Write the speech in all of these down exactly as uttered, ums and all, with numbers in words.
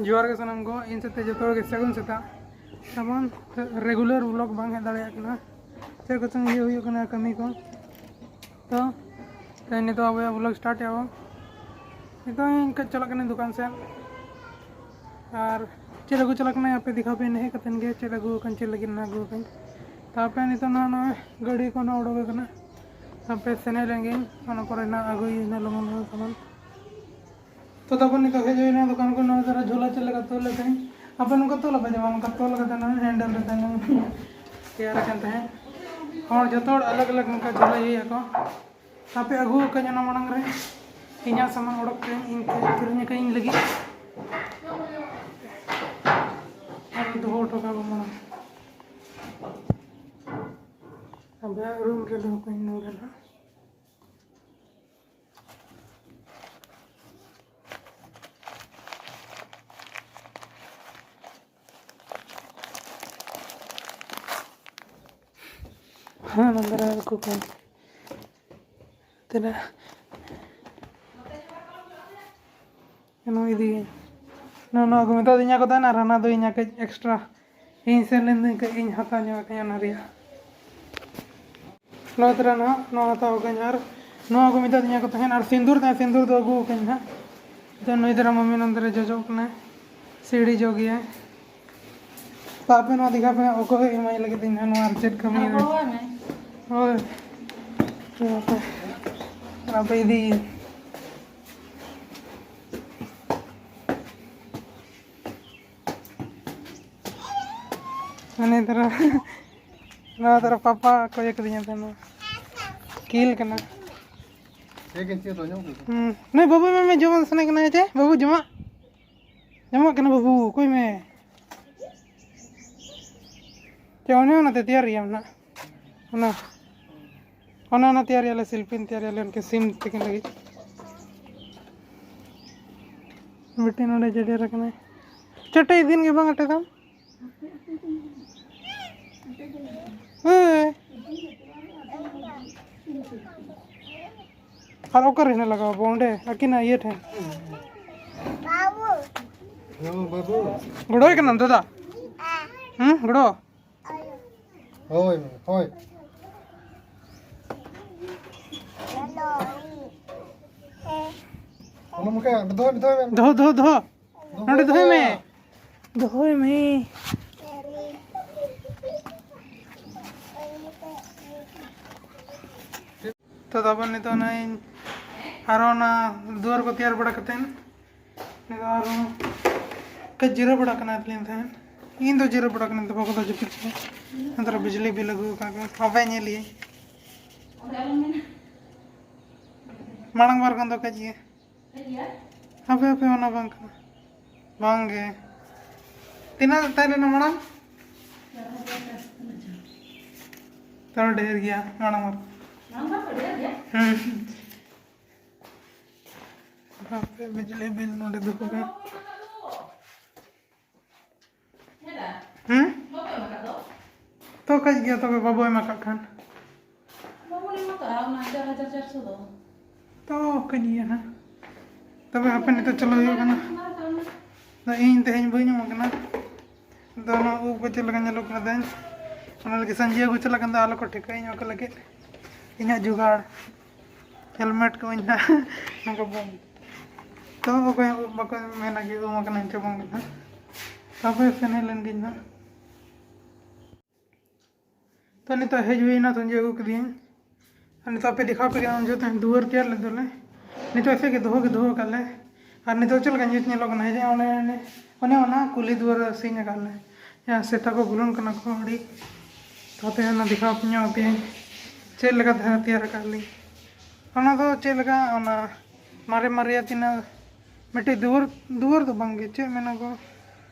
ᱡᱚᱦᱟᱨ ᱜᱮ ᱥᱟᱱᱟᱢ ᱠᱚ, ᱤᱧ ᱥᱟᱛᱮ ᱡᱚᱛᱚ ᱦᱚᱲ ᱜᱮ ᱥᱟᱹᱜᱩᱱ ᱥᱮᱛᱟᱜ᱾ ᱛᱟᱵᱚᱱ ᱨᱮᱜᱩᱞᱟᱨ ᱵᱷᱞᱚᱜ ᱵᱟᱝ ᱦᱮᱡ ᱫᱟᱲᱮᱭᱟᱜ ᱠᱟᱱᱟ, ᱪᱮᱫ ᱠᱚᱪᱚᱝ ᱤᱭᱟᱹ ᱦᱩᱭᱩᱜ ᱠᱟᱱᱟ ᱠᱟᱹᱢᱤ ᱠᱚ᱾ ᱛᱚ ᱛᱮᱦᱮᱧ ᱱᱤᱛᱚᱜ ᱟᱵᱚᱭᱟᱜ ᱵᱷᱞᱚᱜ ᱥᱴᱟᱨᱴ ᱮᱫᱟ ᱵᱚᱱ᱾ ᱱᱤᱛᱚᱜ ᱤᱧ ᱠᱟᱹᱡ ᱪᱟᱞᱟᱜ ᱠᱟᱹᱱᱟᱹᱧ ᱫᱚᱠᱟᱱ ᱥᱮᱫ, ᱟᱨ ᱪᱮᱫ ᱟᱹᱜᱩ ᱪᱟᱞᱟᱜ ᱠᱟᱹᱱᱟᱹᱧ ᱟᱯᱮ ᱫᱮᱠᱷᱟᱣ ᱯᱮ ᱦᱮᱡ ᱠᱟᱛᱮᱱ ᱜᱮ, ᱪᱮᱫ ᱟᱹᱜᱩ ᱟᱠᱟᱱ, ᱪᱮᱫ ᱞᱟᱹᱜᱤᱫ ᱚᱱᱟ ᱟᱹᱜᱩ ᱟᱠᱟᱱ᱾ ᱛᱟᱯᱮ ᱱᱤᱛᱚᱜ ᱱᱚᱣᱟ ᱱᱚᱜᱼᱚᱭ ᱜᱟᱹᱰᱤ ᱠᱷᱚᱱ ᱚᱰᱚᱠ ᱟᱠᱟᱱᱟ, ᱛᱟᱯᱮ ᱥᱮᱱᱮᱡ ᱞᱮᱱ ᱜᱤᱧ, ᱚᱱᱟ ᱯᱚᱨᱮ ᱱᱟᱜ ᱟᱹᱜᱩᱭ ᱦᱩᱭᱱᱟ ᱞᱚᱜᱚᱱ ᱞᱚᱜᱚᱱ ᱥᱟᱢᱟᱱ᱾ ᱛᱚ ᱛᱟᱨᱯᱚᱨ ᱱᱤᱛᱚᱜ ᱦᱮᱡ ᱦᱩᱭᱱᱟ ᱫᱚᱠᱟᱱ ᱠᱚ, ᱱᱚᱣᱟ ᱫᱷᱟᱨᱟ ᱡᱷᱳᱞᱟ ᱪᱮᱫ ᱞᱮᱠᱟ ᱛᱚᱞ ᱞᱮᱠᱷᱟᱱ, ᱟᱯᱮ ᱱᱚᱝᱠᱟ ᱛᱚᱞ ᱟᱯᱮ ᱡᱮᱢᱚᱱ ᱱᱚᱝᱠᱟ ᱛᱚᱞ ᱠᱟᱛᱮ ᱱᱚᱣᱟ ᱦᱮᱱᱰᱮᱞ ᱨᱮ ᱛᱟᱦᱮᱱᱟ᱾ ᱛᱮᱭᱟᱨ ᱟᱠᱟᱱ ᱛᱟᱦᱮᱸᱫ᱾ ᱦᱚᱲ ᱡᱚᱛᱚ ᱦᱚᱲ ᱟᱞᱟᱜᱽ ᱟᱞᱟᱜᱽ ᱱᱚᱝᱠᱟ ᱡᱷᱳᱞᱟ ᱤᱭᱟᱹᱭᱟᱠᱚ᱾ ᱟᱯᱮ ᱟᱹᱜᱩ ᱟᱠᱟᱫ ᱚᱱᱟ ᱢᱟᱲᱟᱝ ᱨᱮ ᱤᱧᱟᱹᱜ ᱥᱟᱢᱟᱱ ᱚᱰᱚᱠ ᱠᱟᱜ ᱤᱧ ᱠᱤᱨᱤᱧ ᱟᱠᱟᱫ ᱤᱧ ᱞᱟᱹᱜᱤᱫ᱾ ᱟᱨ ᱫᱚᱦᱚ ᱦᱚᱴᱚ ᱠᱟᱜ ᱢᱟᱲᱟᱝ᱾ ᱟᱵᱚᱣᱟᱜ ᱨᱩᱢ ᱨᱮ ᱫᱚᱦᱚ ᱠᱟᱜ ᱤᱧ ᱱᱚᱰᱮ ᱱᱟᱦᱟᱜ᱾ ᱦᱮᱸ, ᱱᱚᱸᱰᱮ ᱨᱮ ᱠᱚ ᱠᱚ ᱛᱤᱱᱟᱹᱜ ᱱᱚᱣᱟ ᱤᱫᱤ, ᱱᱚᱣᱟ, ᱱᱚᱣᱟ ᱠᱚ ᱢᱮᱛᱟ ᱫᱤᱧᱟ ᱠᱚ ᱛᱟᱦᱮᱱ, ᱟᱨ ᱦᱟᱱᱟ ᱫᱚ ᱤᱧᱟᱹᱜ ᱠᱟᱹᱡ ᱮᱠᱥᱴᱨᱟ᱾ ᱤᱧ ᱥᱮᱱ ᱞᱮᱱ ᱫᱚᱧ ᱠᱟᱹᱡ ᱤᱧ ᱦᱟᱛᱟᱣ ᱧᱚᱜ ᱟᱠᱟᱫᱟ ᱚᱱᱟ ᱨᱮᱭᱟᱜ᱾ ᱱᱚᱣᱟ ᱛᱚᱨᱟ ᱱᱟᱦᱟᱜ, ᱱᱚᱣᱟ ᱦᱟᱛᱟᱣ ᱠᱟᱹᱧ, ᱟᱨ ᱱᱚᱣᱟ ᱠᱚ ᱢᱮᱛᱟ ᱫᱤᱧᱟ ᱠᱚ ᱛᱟᱦᱮᱱ, ᱟᱨ ᱥᱤᱸᱫᱩᱨ ᱛᱟᱦᱮᱸ, ᱥᱤᱸᱫᱩᱨ ᱫᱚ ᱟᱹᱜᱩ ᱟᱠᱟᱧ ᱱᱟᱦᱟᱜ᱾ ᱛᱚ ᱱᱩᱭ ᱫᱟᱨᱟ ᱢᱟᱹᱢᱤ ᱱᱚᱱᱛᱮ ᱨᱮ ᱡᱚᱡᱚᱜ ᱠᱟᱱᱟᱭ, ᱥᱤᱲᱤ ᱡᱚᱜ ᱜᱮᱭᱟᱭ᱾ ᱛᱚ ᱟᱯᱮ ᱱᱚᱣᱟ ᱫᱤᱜᱷᱟ ᱯᱮ ᱚᱠᱚᱭ ᱮᱢᱟᱭ ᱞᱟᱹᱜᱤᱫ ᱤᱧ ᱱᱟᱦᱟᱜ ᱱᱚᱣᱟ ᱟᱨ ᱪᱮᱫ ᱠᱟᱹᱢᱤ ᱟᱨ ᱨᱮ? ᱜᱚᱜᱚ ᱢᱮ᱾ ᱦᱳᱭ᱾ ᱛᱚ ᱟᱯᱮ, ᱟᱯᱮ ᱤᱫᱤ ᱢᱟᱱᱮ ᱫᱷᱟᱨᱟ, ᱱᱚᱣᱟ ᱫᱷᱟᱨᱟ ᱯᱟᱯᱟ ᱠᱚ ᱤᱭᱟᱹ ᱠᱟᱫᱤᱧᱟ ᱛᱟᱦᱮᱱᱟ᱾ ᱠᱤᱞ ᱠᱟᱱᱟ᱾ ᱦᱩᱸ᱾ ᱱᱩᱭ ᱵᱟᱹᱵᱩ ᱢᱮ, ᱢᱮ, ᱡᱚᱢ ᱥᱟᱱᱟ ᱠᱟᱱᱟ ᱪᱮ? ᱵᱟᱹᱵᱩ ᱡᱚᱢᱟᱜ? ᱡᱚᱢᱟᱜ ᱠᱟᱱᱟ ᱵᱟᱹᱵᱩ, ᱚᱠᱚᱭ ᱢᱮ? ᱪᱮ ᱚᱱᱮ ᱚᱱᱟᱛᱮ ᱛᱮᱭᱟᱨ ᱜᱮᱭᱟᱢ ᱱᱟᱜ? ᱚᱱᱟ, ᱚᱱᱮ ᱚᱱᱟ ᱛᱮᱭᱟᱨ ᱜᱮᱭᱟᱞᱮ, ᱥᱤᱞᱯᱤᱧ ᱛᱮᱭᱟᱨ ᱜᱮᱭᱟᱞᱮ, ᱩᱱᱠᱤᱱ ᱥᱤᱢ ᱛᱟᱹᱠᱤᱱ ᱞᱟᱹᱜᱤᱫ᱾ ᱢᱤᱫᱴᱮᱱ ᱱᱚᱰᱮ ᱡᱮᱰᱮᱨ ᱟᱠᱟᱱᱟᱭ᱾ ᱪᱟᱹᱴᱟᱹᱭ ᱫᱤᱱ ᱜᱮ ᱵᱟᱝ ᱟᱴᱮᱫᱟᱢ? ᱦᱮᱸ᱾ ᱟᱨ ᱚᱠᱟᱨᱮ ᱦᱮᱱᱟᱜ ᱞᱟᱜᱟᱣ ᱵᱚ? ᱚᱸᱰᱮ ᱟᱹᱠᱤᱱᱟᱜ ᱤᱭᱟᱹ ᱴᱷᱮᱱ᱾ ᱜᱚᱲᱚᱭ ᱠᱟᱱᱟᱢ ᱫᱟᱫᱟ? ᱦᱩᱸ, ᱜᱚᱲᱚ? ᱦᱳᱭ, ᱦᱳᱭ᱾ ᱚᱱᱟ ᱢᱩᱠᱷᱮ ᱫᱚᱦᱚᱭ ᱢᱮ, ᱫᱚᱦᱚᱭ ᱢᱮ᱾ ᱫᱚᱦᱚ, ᱫᱚᱦᱚ, ᱫᱚᱦᱚ᱾ ᱱᱚᱰᱮ ᱫᱚᱦᱚᱭ ᱢᱮ᱾ ᱫᱚᱦᱚᱭ ᱢᱮ᱾ ᱛᱚ, ᱛᱟᱨᱯᱚᱨ ᱱᱤᱛᱚᱜ ᱱᱚᱜᱼᱚᱭ ᱟᱨᱚ ᱚᱱᱟ ᱫᱩᱣᱟᱹᱨ ᱠᱚ ᱛᱮᱭᱟᱨ ᱵᱟᱲᱟ ᱠᱟᱛᱮᱫ, ᱱᱤᱛᱚᱜ ᱟᱨᱚ ᱠᱟᱹᱡ ᱡᱤᱨᱟᱹᱣ ᱵᱟᱲᱟ ᱠᱟᱱᱟ ᱞᱤᱧ ᱛᱟᱦᱮᱸᱫ᱾ ᱤᱧ ᱫᱚ ᱡᱤᱨᱟᱹᱣ ᱵᱟᱲᱟ ᱠᱟᱱᱟᱹᱧ, ᱛᱚ ᱵᱟᱠᱚ ᱫᱚ ᱡᱟᱹᱯᱤᱫ ᱠᱟᱱᱟ᱾ ᱱᱚᱛᱮ ᱨᱮ ᱵᱤᱡᱽᱞᱤ ᱵᱤᱞ ᱟᱹᱜᱩ ᱟᱠᱟᱫ ᱠᱚ, ᱦᱟᱯᱮ ᱧᱮᱞ ᱤᱭᱟᱹᱧ᱾ ᱢᱟᱲᱟᱝ ᱵᱟᱨ ᱠᱷᱚᱱ ᱫᱚ ᱠᱟᱹᱡ ᱜᱮ᱾ ᱦᱟᱯᱮ, ᱦᱟᱯᱮ, ᱚᱱᱟ ᱵᱟᱝ ᱠᱟᱱᱟ᱾ ᱵᱟᱝ ᱜᱮ᱾ ᱛᱤᱱᱟᱹᱜ ᱛᱟᱦᱮᱸ ᱞᱮᱱᱟ ᱢᱟᱲᱟᱝ? ᱛᱟᱣ ᱰᱷᱮᱨ ᱜᱮᱭᱟ ᱢᱟᱲᱟᱝ ᱵᱟᱨ᱾ ᱦᱩᱸ᱾ ᱦᱟᱯᱮ, ᱵᱤᱡᱽᱞᱤ ᱵᱤᱞ ᱱᱚᱰᱮ ᱫᱚᱦᱚ ᱠᱟᱜ᱾ ᱦᱩᱸ? ᱛᱚ ᱠᱟᱹᱡ ᱜᱮᱭᱟ ᱛᱚᱵᱮ, ᱵᱟᱵᱚ ᱮᱢᱟ ᱠᱟᱜ ᱠᱷᱟᱱ᱾ ᱛᱚ ᱠᱟᱹᱡ ᱜᱮᱭᱟ ᱦᱟᱸᱜ᱾ ᱛᱚᱵᱮ ᱦᱟᱯᱮ, ᱱᱤᱛᱚᱜ ᱪᱟᱞᱟᱣ ᱦᱩᱭᱩᱜ ᱠᱟᱱᱟ᱾ ᱟᱫᱚ ᱤᱧ ᱛᱮᱦᱮᱧ ᱵᱟᱹᱧ ᱮᱢᱟ ᱠᱟᱱᱟ᱾ ᱟᱫᱚ ᱱᱚᱣᱟ ᱩᱵ ᱠᱚ ᱪᱮᱫ ᱞᱮᱠᱟ ᱧᱮᱞᱚᱜ ᱠᱟᱱᱟ ᱛᱮᱦᱮᱧ, ᱚᱱᱟ ᱞᱟᱹᱜᱤᱫ ᱥᱟᱹᱧᱡᱤᱭᱟᱹ ᱠᱚ ᱪᱟᱞᱟᱜ ᱠᱟᱱ ᱫᱚ, ᱟᱞᱚ ᱠᱚ ᱴᱷᱤᱠᱟᱹᱭᱟᱹᱧ ᱚᱠᱟ ᱞᱟᱹᱜᱤᱫ᱾ ᱤᱧᱟᱹᱜ ᱡᱚᱜᱟᱲ ᱦᱮᱞᱢᱮᱴ ᱠᱚ ᱤᱧ ᱦᱟᱸᱜ ᱱᱚᱝᱠᱟ ᱵᱚᱱ᱾ ᱛᱚ ᱚᱠᱚᱭ ᱦᱚᱸ ᱵᱟᱠᱚ ᱢᱮᱱᱟ ᱡᱮ ᱩᱢ ᱟᱠᱟᱱᱟᱹᱧ ᱪᱮ ᱵᱟᱝ ᱦᱟᱸᱜ᱾ ᱛᱟᱯᱚᱨᱮ ᱥᱮᱱ ᱦᱮᱡ ᱞᱮᱱ ᱜᱤᱧ ᱦᱟᱸᱜ᱾ ᱛᱚ ᱱᱤᱛᱚᱜ ᱦᱮᱡ ᱦᱩᱭᱱᱟ, ᱥᱟᱹᱧᱡᱤᱭᱟᱹ ᱟᱹᱜᱩ ᱠᱮᱫᱤᱧ᱾ ᱟᱨ ᱱᱤᱛᱚᱜ ᱟᱯᱮ ᱫᱮᱠᱷᱟᱣ ᱯᱮ ᱠᱟᱱᱟ, ᱩᱱ ᱡᱚᱠᱷᱚᱱ ᱫᱩᱣᱟᱹᱨ ᱛᱮᱭᱟᱨ ᱞᱮᱫ ᱫᱚᱞᱮ᱾ ᱱᱤᱛᱚᱜ ᱮᱥᱮ ᱜᱮ ᱫᱚᱦᱚ ᱜᱮ ᱫᱚᱦᱚ ᱟᱠᱟᱫ ᱞᱮ᱾ ᱟᱨ ᱱᱤᱛᱚᱜ ᱪᱮᱫ ᱞᱮᱠᱟ ᱧᱩᱛ ᱧᱮᱞᱚᱜ ᱠᱟᱱᱟ, ᱦᱮᱸ, ᱚᱱᱮ, ᱚᱱᱮ, ᱚᱱᱮ ᱚᱱᱟ ᱠᱩᱞᱦᱤ ᱫᱩᱣᱟᱹᱨ ᱨᱮ ᱥᱤᱧ ᱟᱠᱟᱫ ᱞᱮ᱾ ᱡᱟᱦᱟᱸ ᱥᱮᱛᱟ ᱠᱚ ᱵᱚᱞᱚᱱ ᱠᱟᱱᱟ ᱠᱚ ᱟᱹᱰᱤ᱾ ᱛᱟᱛᱮ ᱚᱱᱟ ᱫᱮᱠᱷᱟᱣ ᱧᱚᱜ ᱟᱯᱮᱭᱟᱹᱧ ᱪᱮᱫ ᱞᱮᱠᱟ ᱫᱷᱟᱨᱟ ᱛᱮᱭᱟᱨ ᱟᱠᱟᱫ ᱞᱤᱧ᱾ ᱚᱱᱟ ᱫᱚ ᱪᱮᱫ ᱞᱮᱠᱟ, ᱚᱱᱟ ᱢᱟᱨᱮ ᱢᱟᱨᱮᱭᱟᱜ ᱛᱤᱱᱟᱹᱜ ᱢᱤᱫᱴᱮᱡ ᱫᱩᱣᱟᱹᱨ, ᱫᱩᱣᱟᱹᱨ ᱫᱚ ᱵᱟᱝ ᱜᱮ, ᱪᱮᱫ ᱢᱮᱱᱟ ᱠᱚ,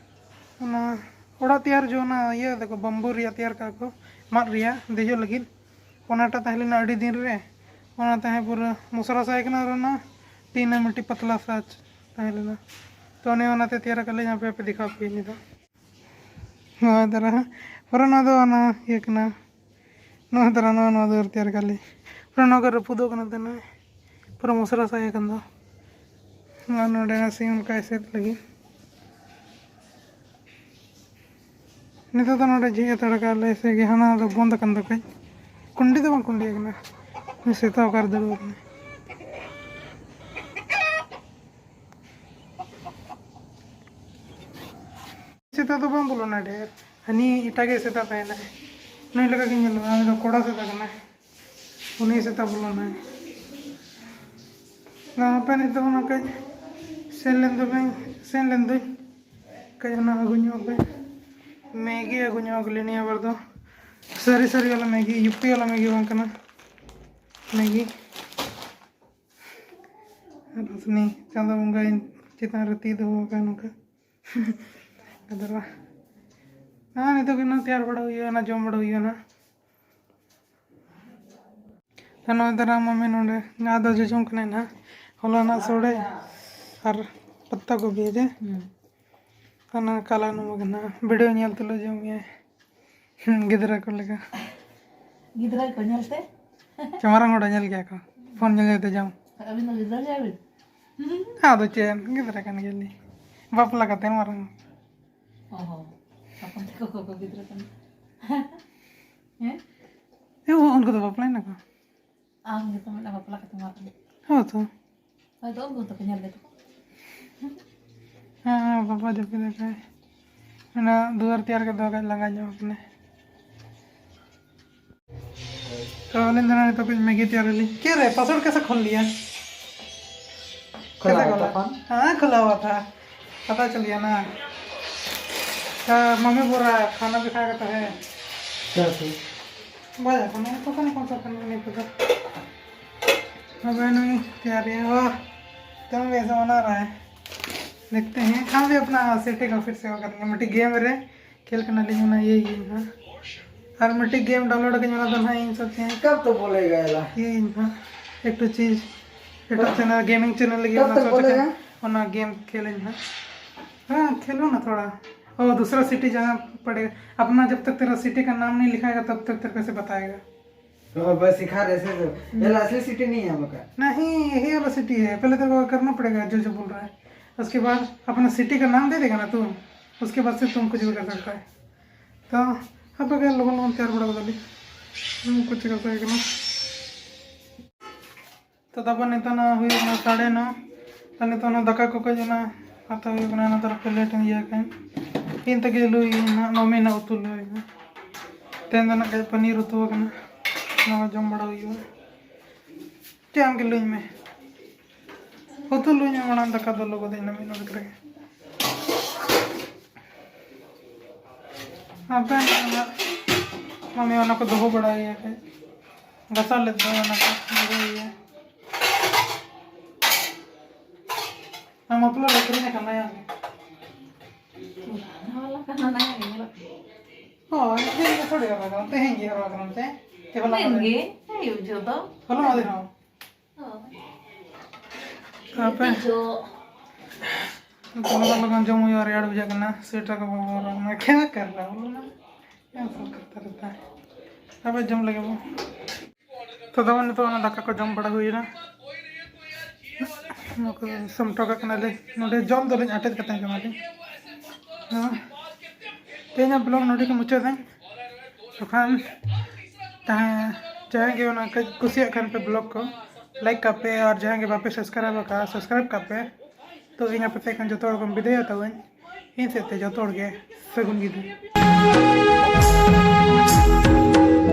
ᱚᱱᱟ ᱚᱲᱟᱜ ᱛᱮᱭᱟᱨ ᱡᱚ, ᱚᱱᱟ ᱤᱭᱟᱹ ᱫᱚᱠᱚ ᱵᱟᱢᱵᱩ ᱨᱮᱭᱟᱜ ᱛᱮᱭᱟᱨ ᱠᱟᱜᱼᱟ ᱠᱚ, ᱢᱟᱫ ᱨᱮᱭᱟᱜ ᱫᱮᱡᱚᱜ ᱞᱟᱹᱜᱤᱫ᱾ ᱚᱱᱟᱴᱟᱜ ᱛᱟᱦᱮᱸ ᱞᱮᱱᱟ ᱟᱹᱰᱤ ᱫᱤᱱ ᱨᱮ, ᱚᱱᱟ ᱛᱟᱦᱮᱸ ᱯᱩᱨᱟᱹ ᱢᱚᱥᱨᱟ ᱥᱟᱭ ᱠᱟᱱᱟ, ᱟᱨ ᱚᱱᱟ ᱴᱤᱱ ᱨᱮ ᱢᱤᱫᱴᱤᱡ ᱯᱟᱛᱞᱟ ᱥᱟ ᱛᱟᱦᱮᱸ ᱞᱮᱱᱟ᱾ ᱛᱚ ᱚᱱᱮ ᱚᱱᱟᱛᱮ ᱛᱮᱭᱟᱨ ᱟᱠᱟᱫ ᱞᱤᱧ, ᱦᱟᱯᱮ ᱦᱟᱯᱮ ᱫᱮᱠᱷᱟᱣ ᱯᱮ ᱱᱤᱛᱚᱜ᱾ ᱱᱚᱣᱟ ᱫᱟᱨᱟ ᱦᱟᱸᱜ, ᱯᱩᱨᱟᱹ ᱱᱚᱣᱟ ᱫᱚ ᱚᱱᱟ ᱤᱭᱟᱹ ᱠᱟᱱᱟ, ᱱᱚᱣᱟ ᱫᱟᱨᱟ, ᱱᱚᱣᱟ, ᱱᱚᱣᱟ ᱫᱩᱣᱟᱹᱨ ᱛᱮᱭᱟᱨ ᱟᱠᱟᱫ ᱞᱤᱧ᱾ ᱯᱩᱨᱟᱹ ᱱᱚᱣᱟ ᱠᱚ ᱨᱟᱹᱯᱩᱫᱚᱜ ᱠᱟᱱᱟ ᱛᱟᱦᱮᱱᱟ, ᱯᱩᱨᱟᱹ ᱢᱚᱥᱨᱟ ᱥᱟᱭ ᱟᱠᱟᱱ ᱫᱚ᱾ ᱟᱨ ᱱᱚᱰᱮ ᱱᱟᱥᱮ ᱚᱱᱠᱟ ᱮᱥᱮᱫ ᱞᱟᱹᱜᱤᱫ᱾ ᱱᱤᱛᱚᱜ ᱫᱚ ᱱᱚᱰᱮ ᱡᱷᱤᱡ ᱦᱟᱛᱟᱲ ᱠᱟᱜᱼᱟ ᱞᱮ, ᱥᱮ ᱜᱮ ᱦᱟᱱᱟ ᱫᱚ ᱵᱚᱱᱫ ᱟᱠᱟᱱ ᱫᱚ ᱠᱟᱹᱡ᱾ ᱠᱩᱸᱰᱤ ᱫᱚ ᱵᱟᱝ ᱠᱩᱸᱰᱤ ᱟᱠᱟᱱᱟ᱾ ᱩᱱᱤ ᱥᱮᱛᱟ ᱚᱠᱟᱨᱮ ᱫᱟᱹᱲ ᱟᱠᱟᱱᱟ? ᱥᱮᱛᱟ ᱫᱚ ᱵᱟᱝ ᱵᱚᱞᱚᱱᱟ ᱰᱷᱮᱨ, ᱦᱟᱹᱱᱤ ᱮᱴᱟᱜ ᱜᱮ ᱥᱮᱛᱟ ᱛᱟᱦᱮᱱᱟᱭ᱾ ᱱᱩᱭ ᱞᱮᱠᱟ ᱜᱮ ᱧᱮᱞᱚᱜᱼᱟ, ᱩᱱᱤ ᱫᱚ ᱠᱚᱲᱟ ᱥᱮᱛᱟ ᱠᱟᱱᱟᱭ᱾ ᱩᱱᱤ ᱥᱮᱛᱟ ᱵᱚᱞᱚᱱᱟᱭ᱾ ᱟᱫᱚ ᱦᱟᱯᱮ ᱱᱤᱛᱚᱜ ᱚᱱᱟ ᱠᱟᱹᱡ ᱥᱮᱱ ᱞᱮᱱ ᱫᱚ ᱵᱟᱹᱧ, ᱥᱮᱱ ᱞᱮᱱ ᱫᱚᱧ ᱠᱟᱹᱡ ᱚᱱᱟ ᱟᱹᱜᱩ ᱧᱚᱜ ᱯᱮ᱾ ᱢᱮᱜᱤ ᱟᱹᱜᱩ ᱧᱚᱜ ᱞᱮ ᱱᱤᱭᱟᱹ ᱵᱟᱨ ᱫᱚ᱾ ᱥᱟᱹᱨᱤ ᱥᱟᱹᱨᱤ ᱵᱟᱞᱟ ᱢᱮᱜᱤ, ᱭᱩᱯᱤ ᱵᱟᱞᱟ ᱢᱮᱜᱤ ᱵᱟᱝ ᱠᱟᱱᱟ᱾ ᱢᱮᱜᱤ᱾ ᱟᱨ ᱩᱥᱱᱤ ᱪᱟᱸᱫᱚ ᱵᱚᱸᱜᱟ ᱪᱮᱛᱟᱱ ᱨᱮ ᱛᱤ ᱫᱚᱦᱚ ᱟᱠᱟᱱ ᱱᱚᱝᱠᱟ᱾ ᱟᱫᱚ ᱱᱚᱣᱟ ᱱᱤᱛᱚᱜ ᱜᱮ ᱱᱟᱜ ᱛᱮᱭᱟᱨ ᱵᱟᱲᱟ ᱦᱩᱭᱩᱜᱼᱟ, ᱱᱟᱜ ᱡᱚᱢ ᱵᱟᱲᱟ ᱦᱩᱭᱩᱜᱼᱟ ᱱᱟᱜ᱾ ᱟᱨ ᱱᱚᱜᱼᱚᱭ ᱫᱟᱨᱟᱢ ᱢᱟᱢᱤ ᱱᱚᱰᱮ ᱱᱚᱣᱟ ᱫᱚ ᱡᱚᱡᱚᱢ ᱠᱟᱱᱟᱭ ᱱᱟᱜ᱾ ᱦᱚᱞᱟᱱᱟᱜ ᱥᱚᱲᱮ ᱟᱨ ᱯᱟᱛᱟ ᱠᱚᱯᱤ ᱡᱮ᱾ ᱦᱩᱸ᱾ ᱚᱱᱟ ᱠᱟᱞᱟ ᱱᱚᱢᱚ ᱠᱟᱱᱟ, ᱵᱷᱤᱰᱤᱭᱳ ᱧᱮᱞ ᱛᱩᱞᱩᱡ ᱡᱚᱢ ᱜᱮᱭᱟᱭ᱾ ᱦᱩᱸ, ᱜᱤᱫᱽᱨᱟᱹ ᱠᱚ ᱞᱮᱠᱟ᱾ ᱜᱤᱫᱽᱨᱟᱹ ᱠᱚ ᱧᱮᱞᱛᱮ? ᱪᱮ ᱢᱟᱨᱟᱝ ᱦᱚᱲ ᱧᱮᱞ ᱜᱮᱭᱟ ᱠᱚ, ᱯᱷᱳᱱ ᱧᱮᱞ ᱧᱮᱞᱛᱮ ᱡᱚᱢ᱾ ᱟᱹᱵᱤᱱ ᱫᱚ ᱜᱤᱫᱽᱨᱟᱹ ᱜᱮᱭᱟ ᱵᱤᱱ? ᱟᱫᱚ ᱪᱮᱫ, ᱜᱤᱫᱽᱨᱟᱹ ᱠᱟᱱ ᱜᱮᱭᱟᱞᱤᱧ, ᱵᱟᱯᱞᱟ ᱠᱟᱛᱮ ᱢᱟᱨᱟᱝ᱾ ᱚ ᱦᱚᱸ, ᱦᱚᱯᱚᱱ ᱛᱟᱠᱚ ᱠᱚ ᱜᱤᱫᱽᱨᱟᱹ ᱠᱟᱱᱟ᱾ ᱦᱮᱸ? ᱮ, ᱩᱱᱠᱩ ᱫᱚ ᱵᱟᱯᱞᱟᱭᱮᱱᱟ ᱠᱚ᱾ ᱟᱢ ᱜᱮᱛᱚᱢ ᱢᱮᱱᱟ ᱵᱟᱯᱞᱟ ᱠᱟᱛᱮ ᱢᱟᱨᱟᱝ᱾ ᱦᱮᱸ ᱛᱚ᱾ ᱦᱳᱭ ᱛᱚ, ᱩᱱᱠᱩ ᱫᱚᱠᱚ ᱧᱮᱞ ᱜᱮᱛᱚ᱾ ᱦᱮᱸ, ᱵᱟᱵᱟ ᱡᱟᱹᱯᱤᱫ ᱟᱠᱟᱭ᱾ ᱚᱱᱟ ᱫᱩᱣᱟᱹᱨ ᱛᱮᱭᱟᱨ ᱠᱮᱫ ᱫᱚ ᱠᱟᱹᱡ ᱞᱟᱸᱜᱟ ᱧᱚᱜ ᱟᱠᱟᱱᱟᱭ᱾ ᱛᱚ ᱟᱹᱞᱤᱧ ᱫᱚ ᱱᱤᱛᱚᱜ ᱠᱟᱹᱡ ᱢᱮᱜᱤ ᱛᱮᱭᱟᱨ ᱟᱹᱞᱤᱧ᱾ ᱠᱮ ᱨᱮ, ᱯᱟᱥᱣᱟᱨᱰ ᱠᱮᱥᱮ ᱠᱷᱳᱞ ᱞᱤᱭᱟ? ᱠᱷᱩᱞᱟ ᱠᱮᱥᱮ ᱦᱩᱣᱟ ᱠᱷᱳᱞᱟ? ᱛᱷᱟ ᱯᱷᱳᱱ? हाँ, खुला हुआ था। पता चल गया ना। हाँ, मम्मी बोल रहा है, खाना भी खाएगा तो है। क्या थे? ᱵᱟᱭ ᱟᱠᱟᱱᱟ, ᱛᱚᱠᱷᱚᱱ ᱠᱷᱚᱱ ᱛᱚᱠᱷᱚᱱ ᱩᱱᱤ ᱠᱚᱫᱚ᱾ अब ᱱᱩᱭ ᱛᱮᱭᱟᱨᱤᱭᱟ, ᱛᱚ ᱵᱮᱥ ᱵᱟᱱᱟ ᱨᱟᱦᱟ ᱦᱟᱭ᱾ देखते हैं, ᱟᱢ ᱵᱷᱤ ᱟᱯᱱᱟ ᱥᱤᱴᱤ ᱠᱟ ᱯᱷᱤᱨ ᱥᱮ ᱠᱟᱨᱮᱸᱜᱮ, ᱢᱤᱫᱴᱤᱡ ᱜᱮᱢ ᱨᱮ ᱠᱷᱮᱞ ᱠᱟᱱᱟᱞᱤᱧ, ᱚᱱᱟ ᱤᱭᱟᱹᱭᱟᱹᱧ ᱦᱟᱸᱜ᱾ ᱟᱨ ᱢᱤᱫᱴᱤᱡ ᱜᱮᱢ ᱰᱟᱣᱩᱱᱞᱳᱰ ᱟᱠᱟᱫᱟᱹᱧ, ᱚᱱᱟ ᱫᱚ ᱱᱟᱦᱟᱜ ᱤᱧ ᱥᱟᱵ ᱪᱮ ᱠᱟᱵ ᱛᱚ ᱵᱚᱞᱮᱜᱟ ᱭᱟᱞᱟ? ᱤᱭᱟᱹᱭᱟᱹᱧ ᱦᱟᱸᱜ, ᱮᱠᱴᱩ ᱪᱤᱡᱽ, ᱮᱴᱟᱜ ᱪᱮᱱᱮᱞ, ᱜᱮᱢᱤᱝ ᱪᱮᱱᱮᱞ ᱞᱟᱹᱜᱤᱫ ᱠᱟᱵ ᱚᱱᱟ ᱛᱚ ᱥᱟᱵ ᱪᱮ ᱵᱚᱞᱮᱜᱟ? ᱚᱱᱟ ᱜᱮᱢ ᱠᱷᱮᱞᱟᱹᱧ ᱦᱟᱸᱜ᱾ ᱦᱮᱸ, ᱠᱷᱮᱞᱳ ᱱᱟ ᱛᱷᱚᱲᱟ᱾ ᱚ, ᱫᱩᱥᱨᱟ ᱥᱤᱴᱤ ᱡᱟᱱᱟ ᱯᱟᱲᱮᱜᱟ᱾ ᱟᱯᱱᱟ ᱡᱟᱵ ᱛᱟᱠ ᱛᱮᱨᱟ ᱥᱤᱴᱤ ᱠᱟ ᱱᱟᱢ ᱱᱟᱦᱤ ᱞᱤᱠᱷᱟᱭᱮᱜᱟ, ᱛᱟᱵ ᱛᱟᱠ ᱛᱮᱨᱮ ᱠᱚ ᱮᱭᱥᱮ ᱵᱟᱛᱟᱭᱮᱜᱟ। तो बस सिखा रहे से तो। हम्म। ये असली सिटी नहीं है आपका। नहीं, यही वाला सिटी है। पहले तेरे को करना पड़ेगा जो जो बोल रहा है। उसके बाद अपना सिटी का नाम दे देगा ना तू, उसके बाद से तुम कुछ भी कर सकता है। ᱛᱚ ᱦᱟᱯᱮ ᱜᱮ ᱞᱚᱜᱚᱱ ᱞᱚᱜᱚᱱ ᱛᱮᱭᱟᱨ ᱵᱟᱲᱟ ᱜᱚᱫᱟᱞᱤᱧ᱾ ᱥᱩᱱᱩᱢ ᱠᱚ ᱪᱤᱠᱟ ᱦᱩᱭ ᱠᱟᱱᱟ᱾ ᱛᱚ ᱛᱟᱨᱯᱚᱨ ᱱᱤᱛᱚᱜ ᱱᱚᱣᱟ ᱦᱩᱭᱩᱜ ᱠᱟᱱᱟ ᱥᱟᱲᱮ ᱱᱚ᱾ ᱟᱨ ᱱᱤᱛᱚᱜ ᱱᱚᱣᱟ ᱫᱟᱠᱟ ᱠᱚ ᱠᱟᱹᱡ ᱚᱱᱟ ᱦᱟᱛᱟᱣ ᱦᱩᱭᱩᱜ ᱠᱟᱱᱟ, ᱚᱱᱟ ᱫᱚ ᱯᱞᱮᱴ ᱤᱧ ᱤᱭᱟᱹ ᱠᱟᱜ᱾ ᱤᱧ ᱛᱮᱜᱮ ᱞᱩᱭ ᱱᱟᱦᱟᱜ, ᱱᱚᱢᱤᱱᱟ ᱩᱛᱩ ᱞᱩᱭ ᱦᱩᱭᱩᱜᱼᱟ᱾ ᱛᱮᱦᱮᱧ ᱫᱚ ᱱᱟᱜ ᱠᱟᱹᱡ ᱯᱟᱱᱤᱨ ᱩᱛᱩ ᱟᱠᱟᱱᱟ, ᱱᱚᱣᱟ ᱡᱚᱢ ᱵᱟᱲᱟ ᱦᱩᱭᱩᱜᱼᱟ᱾ ᱪᱮᱫ ᱟᱢ ᱜᱮ ᱞᱟᱹᱭ ᱢᱮ, ᱩᱛᱩ ᱞᱩᱭ ᱢᱮ ᱢᱟᱲᱟᱝ, ᱫᱟᱠᱟ ᱫᱚ ᱞᱚᱜᱚᱫ ᱤᱧ ᱢᱤᱫ ᱱᱚᱰᱮᱠ ᱨᱮᱜᱮ᱾ ᱟᱯᱮ ᱚᱱᱟ ᱢᱟᱢᱤ ᱚᱱᱟ ᱠᱚ ᱫᱚᱦᱚ ᱵᱟᱲᱟᱭᱟ ᱠᱟᱹᱡ, ᱜᱟᱥᱟᱣ ᱞᱮᱫ ᱫᱚ ᱚᱱᱟ ᱠᱚ ᱫᱚᱦᱚᱭᱟ᱾ ᱟᱢ ᱢᱟᱯᱞᱟᱨ ᱨᱮ ᱠᱤᱨᱤᱧ ᱟᱠᱟᱱ ᱱᱟᱭᱟ ᱜᱮ᱾ ᱦᱚᱞᱟ ᱠᱟᱱᱟ ᱱᱟᱭᱟ ᱜᱮ ᱧᱮᱞᱚᱜ ᱠᱟᱱᱟ᱾ ᱦᱳᱭ, ᱛᱮᱦᱮᱧ ᱜᱮ ᱛᱷᱚᱲᱤ ᱦᱚᱨᱚᱜ ᱟᱠᱟᱱᱟ, ᱛᱮᱦᱮᱧ ᱜᱮ ᱦᱚᱨᱚᱜ ᱟᱠᱟᱱᱟ ᱪᱮ? ᱪᱮ ᱦᱚᱞᱟ ᱫᱤᱱ ᱠᱟᱱᱟ? ᱜᱮ, ᱦᱮᱸ, ᱵᱩᱡᱷᱟᱹᱣ ᱫᱚ᱾ ᱦᱚᱞᱟ ᱢᱟᱫᱷᱮᱨ ᱦᱚᱸ᱾ ᱦᱳᱭ᱾ ᱟᱯᱮ? ᱛᱤᱡᱚ᱾ ᱞᱚᱜᱚᱱ ᱞᱚᱜᱚᱱ ᱡᱚᱢ ᱦᱩᱭᱩᱜᱼᱟ, ᱨᱮᱭᱟᱲ ᱵᱩᱡᱷᱟᱹᱜ ᱠᱟᱱᱟ, ᱥᱩᱭᱮᱴᱟᱨ ᱠᱚ ᱵᱟᱵᱚ ᱦᱚᱨᱚᱜ ᱠᱟᱱᱟ᱾ ᱠᱷᱮᱞ ᱠᱟᱱ ᱨᱮ ᱵᱚᱞᱚ ᱱᱟ᱾ ᱪᱮᱫ ᱮᱢ ᱥᱚᱨᱠᱟᱨ ᱛᱟᱨᱮ ᱛᱟᱭ? ᱟᱯᱮ ᱡᱚᱢ ᱞᱟᱹᱜᱤᱫ ᱵᱚ᱾ ᱛᱚ ᱫᱚ ᱱᱤᱛᱚᱜ ᱚᱱᱟ ᱫᱟᱠᱟ ᱠᱚ ᱡᱚᱢ ᱵᱟᱲᱟ ᱦᱩᱭᱱᱟ᱾ ᱱᱚᱣᱟ ᱠᱚ ᱥᱟᱢᱴᱟᱣ ᱠᱟᱜ ᱠᱟᱱᱟᱞᱮ᱾ ᱱᱚᱰᱮ ᱡᱚᱢ ᱫᱚᱞᱤᱧ ᱟᱴᱮᱫ ᱠᱟᱛᱮ ᱡᱚᱢᱟᱞᱤᱧ᱾ ᱦᱮᱸ᱾ ᱛᱮᱦᱮᱧᱟᱜ vlog ᱱᱚᱰᱮ ᱜᱮ ᱢᱩᱪᱟᱹᱫ ᱫᱟᱹᱧ᱾ ᱛᱚᱠᱷᱟᱱ ᱛᱟᱦᱮᱸ ᱡᱟᱦᱟᱸᱭ ᱜᱮ ᱚᱱᱟ ᱠᱟᱹᱡ ᱠᱩᱥᱤᱭᱟᱜ ᱠᱷᱟᱱ ᱯᱮ vlog ᱠᱚ, like ᱠᱟᱜ ᱯᱮ, ᱟᱨ ᱡᱟᱦᱟᱸᱭ ᱜᱮ ᱵᱟᱯᱮ subscribe ᱟᱠᱟᱫᱼᱟ, subscribe ᱠᱟᱜ ᱯᱮ᱾ ᱛᱚ ᱤᱧ ᱟᱯᱮ ᱴᱷᱮᱱ ᱠᱷᱚᱱ ᱡᱚᱛᱚ ᱦᱚᱲ ᱠᱷᱚᱱ ᱵᱤᱫᱟᱹᱭ ᱦᱟᱛᱟᱣᱟᱹᱧ᱾ ᱤᱧ ᱥᱮᱫ ᱛᱮ ᱡᱚᱛᱚ ᱦᱚᱲ ᱜᱮ ᱥᱟᱹᱜᱩᱱ ᱜᱤᱫᱟᱹ᱾